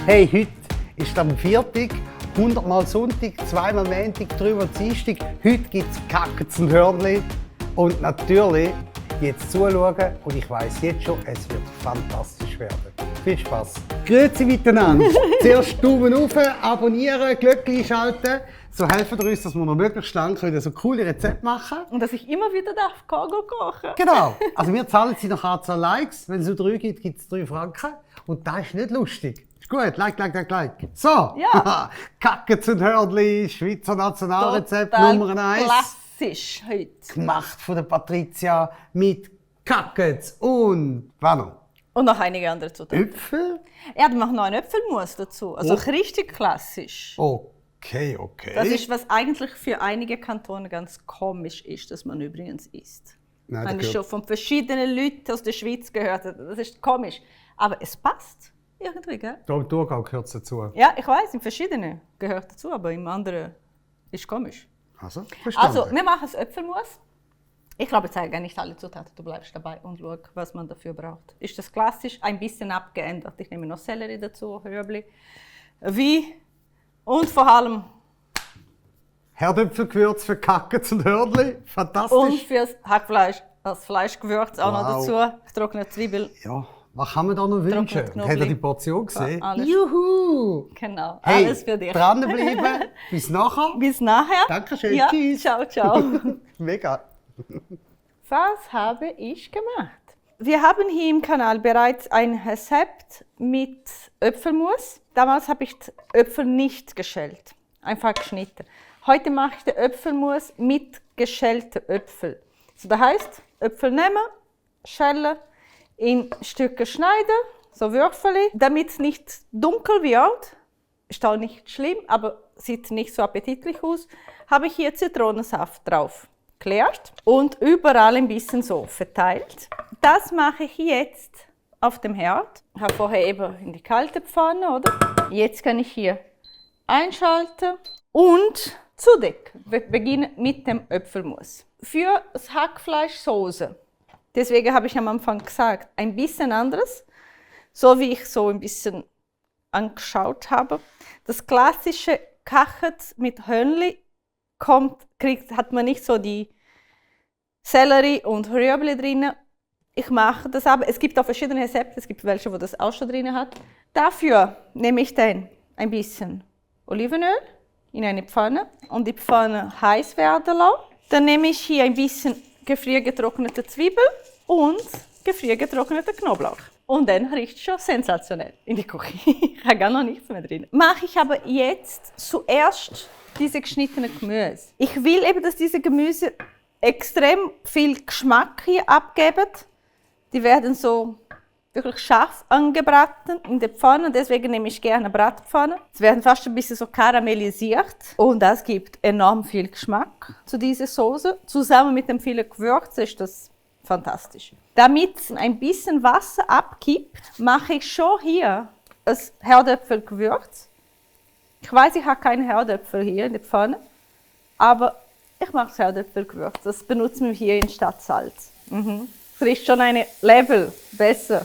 Hey, heute ist am Viertag, 100-mal Sonntag, 2-mal Montag, 3-mal Dienstag. Heute gibt es Kackens und Hörnli. Und natürlich jetzt zuschauen und ich weiss jetzt schon, es wird fantastisch werden. Viel Spaß! Grüezi miteinander! Zuerst Daumen auf, abonnieren, Glöckchen schalten. So helfen wir uns, dass wir noch möglichst lange so coole Rezepte machen können. Und dass ich immer wieder kochen. Genau. Also wir zahlen sie nach Anzahl Likes. Wenn es so 3 gibt, gibt es 3 Franken. Und das ist nicht lustig. Ist gut, like. So, Ja. Kackens und Hörnli, Schweizer Nationalrezept Total Nummer 1. klassisch heute. Gemacht von der Patricia mit Kackens und was noch? Und noch einige andere Zutaten. Äpfel? Ja, die machen noch einen Äpfelmus dazu. Also richtig klassisch. Okay. Das ist, was eigentlich für einige Kantone ganz komisch ist, dass man übrigens isst. Nein, Habe ich schon von verschiedenen Leuten aus der Schweiz gehört. Das ist komisch. Aber es passt irgendwie, gell? Da im Thurgau gehört es dazu. Ja, ich weiß, im Verschiedenen gehört dazu, aber im anderen ist komisch. Also, verstanden. Also, wir machen das Äpfelmus. Ich glaube, ich zeige nicht alle Zutaten. Du bleibst dabei und schau, was man dafür braucht. Ist das klassisch, ein bisschen abgeändert. Ich nehme noch Sellerie dazu, Rüebli, wie und vor allem Herdöpfelgewürz für Kackens und Hörnli. Fantastisch. und fürs Hackfleisch, das Fleischgewürz auch noch dazu. Getrocknete Zwiebel. Ja, was kann man da noch wünschen? Knoblauch. Hat er die Portion gesehen? Ja, alles. Juhu! Genau, Hey, alles für dich. dranbleiben. Bis nachher. Bis nachher. Dankeschön. Ja, Tschüss. ciao. Mega. Was habe ich gemacht? Wir haben hier im Kanal bereits ein Rezept mit Äpfelmus. Damals habe ich die Äpfel nicht geschält, einfach geschnitten. Heute mache ich den Äpfelmus mit geschälten Äpfeln. So, das heisst, Äpfel nehmen, schälen, in Stücke schneiden, so Würfel, damit es nicht dunkel wird. Ist auch nicht schlimm, aber sieht nicht so appetitlich aus. Habe ich hier Zitronensaft drauf. Geklärt und überall ein bisschen so verteilt. Das mache ich jetzt auf dem Herd. Ich habe vorher eben in die kalte Pfanne, oder? Jetzt kann ich hier einschalten und zudecken. Wir beginnen mit dem Äpfelmus. Für das Hackfleischsoße. Deswegen habe ich am Anfang gesagt, ein bisschen anderes, so wie ich so ein bisschen angeschaut habe. Das klassische Kacherts mit Hörnli hat man nicht so die Sellerie und Rüebli drin. Ich mache das aber. Es gibt auch verschiedene Rezepte. Es gibt welche, wo das auch schon drin hat. Dafür nehme ich dann ein bisschen Olivenöl in eine Pfanne und die Pfanne heiß werden lassen. Dann nehme ich hier ein bisschen gefriergetrocknete Zwiebel und gefriergetrocknete Knoblauch. Und dann riecht es schon sensationell in die Küche. Ich habe gar noch nichts mehr drin. Mache ich aber jetzt zuerst diese geschnittene Gemüse. Ich will eben, dass diese Gemüse extrem viel Geschmack hier abgeben. Die werden so wirklich scharf angebraten in der Pfanne. Deswegen nehme ich gerne Bratpfanne. Sie werden fast ein bisschen so karamellisiert. Und das gibt enorm viel Geschmack zu dieser Soße. Zusammen mit dem vielen Gewürz ist das fantastisch. Damit es ein bisschen Wasser abgibt, mache ich schon hier das Herdöpfelgewürz. Ich weiß, ich habe keine Herdöpfel hier in der Pfanne, aber ich mache das Herdöpfelgewürz. Das benutzen wir hier in Stadtsalz. Das riecht schon ein Level besser.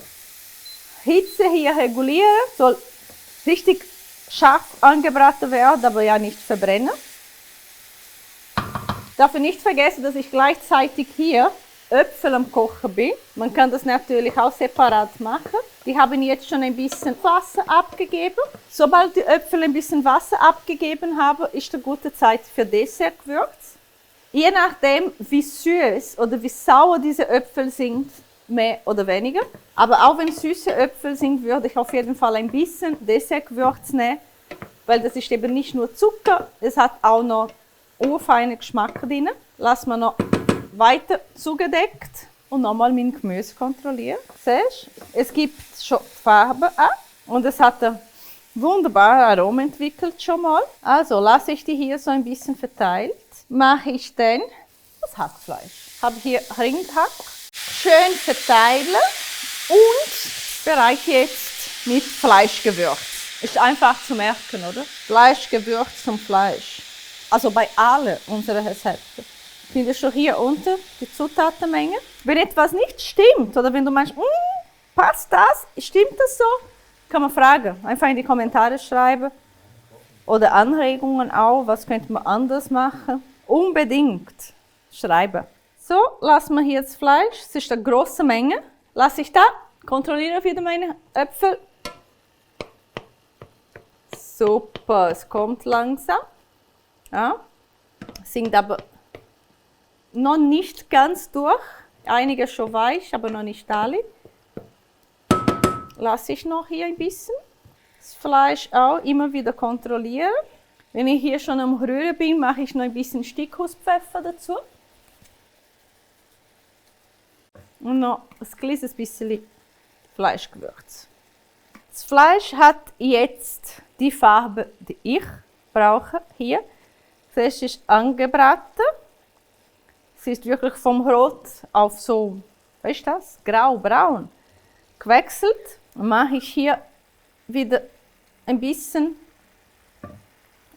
Hitze hier regulieren, soll richtig scharf angebraten werden, aber ja nicht verbrennen. Ich darf nicht vergessen, dass ich gleichzeitig hier Äpfel am Kochen bin. Man kann das natürlich auch separat machen. Die haben jetzt schon ein bisschen Wasser abgegeben. Sobald die Äpfel ein bisschen Wasser abgegeben haben, ist eine gute Zeit für Dessertgewürz. Je nachdem, wie süß oder wie sauer diese Äpfel sind, mehr oder weniger. Aber auch wenn süße Äpfel sind, würde ich auf jeden Fall ein bisschen Dessertgewürz nehmen, weil das ist eben nicht nur Zucker, es hat auch noch urfeinen Geschmack drin. Lassen wir noch weiter zugedeckt und nochmal mein Gemüse kontrollieren. Siehst du? Es gibt schon Farbe ab und es hat ein wunderbares Aroma entwickelt schon mal. Also lasse ich die hier so ein bisschen verteilt. Mache ich dann das Hackfleisch. Ich habe hier Rindhack. Schön verteilen und bereiche jetzt mit Fleischgewürz. Ist einfach zu merken, oder? Fleischgewürz zum Fleisch. Also bei allen unseren Rezepten. Findest du hier unten die Zutatenmenge? Wenn etwas nicht stimmt oder wenn du meinst, passt das, stimmt das so, kann man fragen. Einfach in die Kommentare schreiben. Oder Anregungen auch, was könnte man anders machen. Unbedingt schreiben. So, lassen wir hier das Fleisch. Es ist eine grosse Menge. Lasse ich da. Kontrolliere wieder meine Äpfel. Super, es kommt langsam. Ja. Sind aber noch nicht ganz durch. Einige schon weich, aber noch nicht alle. Lasse ich noch hier ein bisschen. Das Fleisch auch immer wieder kontrollieren. Wenn ich hier schon am Rühren bin, mache ich noch ein bisschen Stickhuspfeffer dazu. Und noch ein kleines bisschen Fleischgewürz. Das Fleisch hat jetzt die Farbe, die ich brauche. Hier. Das ist angebraten. Es ist wirklich vom Rot auf so, weißt du das? Grau-braun gewechselt. Dann mache ich hier wieder ein bisschen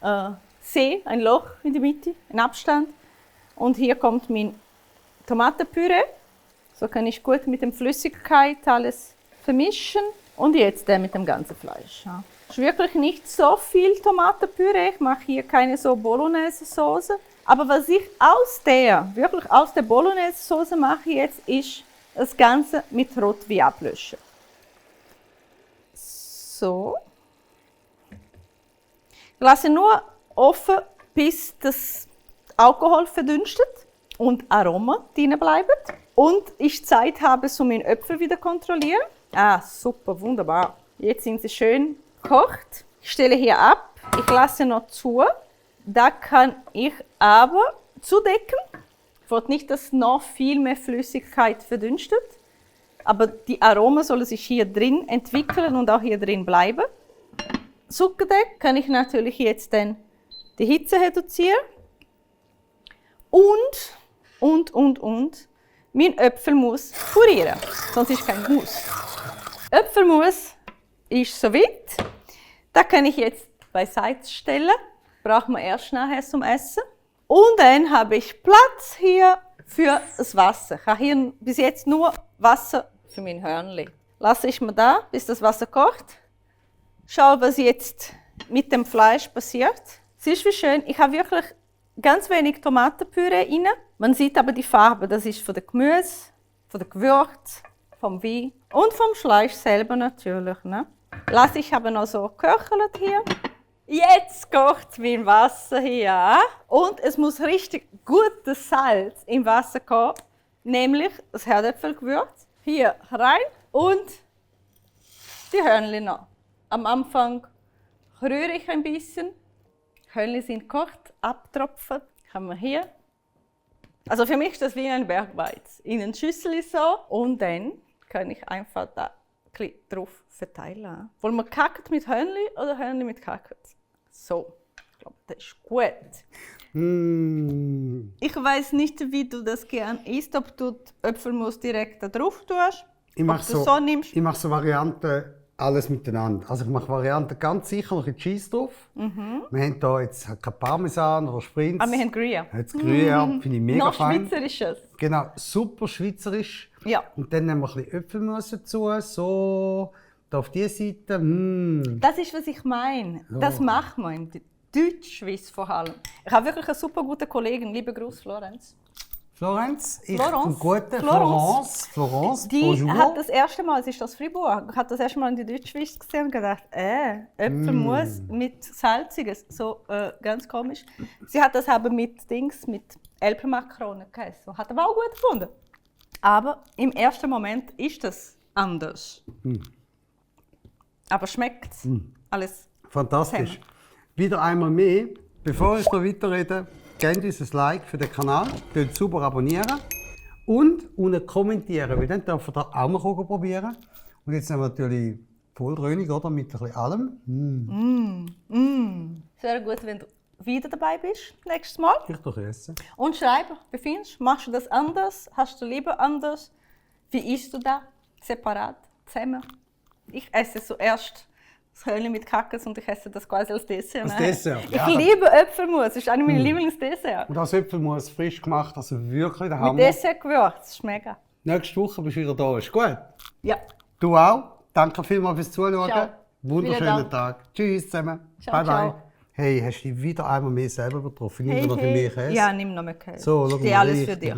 ein Loch in die Mitte, einen Abstand. Und hier kommt mein Tomatenpüree. So kann ich gut mit der Flüssigkeit alles vermischen. Und jetzt mit dem ganzen Fleisch. Ja. Es ist wirklich nicht so viel Tomatenpüree. Ich mache hier keine so Bolognese-Soße. Aber was ich wirklich aus der Bolognese-Soße mache jetzt, ist das Ganze mit Rotwein ablöschen. So. Ich lasse nur offen, bis das Alkohol verdünstet und Aroma drin bleiben. Und ich Zeit habe, so meine Äpfel wieder kontrollieren. Ah, super, wunderbar. Jetzt sind sie schön gekocht. Ich stelle hier ab. Ich lasse noch zu. Da kann ich aber zudecken. Ich will nicht, dass noch viel mehr Flüssigkeit verdünstet. Aber die Aromen sollen sich hier drin entwickeln und auch hier drin bleiben. Zuckerdeck kann ich natürlich jetzt dann die Hitze reduzieren. Und mein Äpfelmus purieren. Sonst ist kein Mus. Äpfelmus ist soweit. Da kann ich jetzt beiseite stellen. Braucht man erst nachher zum Essen. Und dann habe ich Platz hier für das Wasser. Ich habe hier bis jetzt nur Wasser für mein Hörnli. Lasse ich mir da, bis das Wasser kocht. Schau, was jetzt mit dem Fleisch passiert. Siehst du, wie schön? Ich habe wirklich ganz wenig Tomatenpüree rein. Man sieht aber die Farbe. Das ist von dem Gemüse, von dem Gewürz, vom Wein und vom Fleisch selber natürlich. Ne? Lasse ich aber noch so köcheln hier. Jetzt kocht mein Wasser hier. Und es muss richtig gutes Salz im Wasser kommen, nämlich das Herdöpfelgewürz. Hier rein und die Hörnli noch. Am Anfang rühre ich ein bisschen. Hörnli sind gekocht, abtropfen. Haben wir hier. Also für mich ist das wie ein Bergweiz. In eine Schüssel so und dann kann ich einfach da ein bisschen drauf verteilen. Wollen wir Kacket mit Hörnli oder Hörnli mit Kacket? So, ich glaube, das ist gut. Ich weiß nicht, wie du das gerne isst, ob du die Äpfelmus direkt da drauf tust. Ich mache so Varianten alles miteinander. Also ich mache Varianten ganz sicher noch ein Cheese drauf. Wir haben hier jetzt kein Parmesan oder Sprinz. Aber wir haben Gruyère. Jetzt Gruyère, finde ich mega noch fein. schweizerisches. Genau, super schweizerisch. Ja. Und dann nehmen wir ein bisschen Äpfelmus dazu, so da auf diese Seite. Das ist, was ich meine. Ja. Das macht man in Deutschschweiz vor allem. Ich habe wirklich einen super guten Kollegen, liebe Gruß Florenz. Florence, Florence, Die bonjour. hat das erste Mal, es ist aus Fribourg, hat das erste Mal in die Deutschschweiz gesehen und gedacht, Äpfelmus mit Salziges, so ganz komisch. Sie hat das aber mit Elbmakronen gegessen, hat aber auch gut gefunden. Aber im ersten Moment ist das anders. Aber schmeckt alles. Fantastisch. zusammen. Wieder einmal mehr, bevor ich noch weiterrede, gebt uns ein Like für den Kanal, könnt super abonnieren und unten kommentieren, weil dann dürfen wir auch mal probieren. Und jetzt haben wir natürlich vollrönig, oder? Mit ein bisschen allem. Es wäre gut, wenn du wieder dabei bist, nächstes Mal. Ich doch essen. Und schreib, wie findest du? Machst du das anders? Hast du lieber anders? Wie isst du da? Separat? Zusammen? Ich esse zuerst das Hörnli mit Kackes und ich esse das quasi als Dessert. Als Dessert, Ich ja. liebe Äpfelmus, das ist einer meiner Lieblingsdesserts. Und das Äpfelmus frisch gemacht, also wirklich der Hammer. Mit Dessertgewürz, das ist mega. Nächste Woche bist du wieder da, ist gut? Ja. Du auch. Danke vielmals fürs Zuschauen. Ciao. Wunderschönen Tag. Tschüss zusammen. Ciao, bye, bye. ciao. Hey, hast du dich wieder einmal mehr selber betroffen? Nimm dir noch ein bisschen mehr Käse. Ja, nimm noch mehr Käse. So, schau Stehe mal, alles für dich.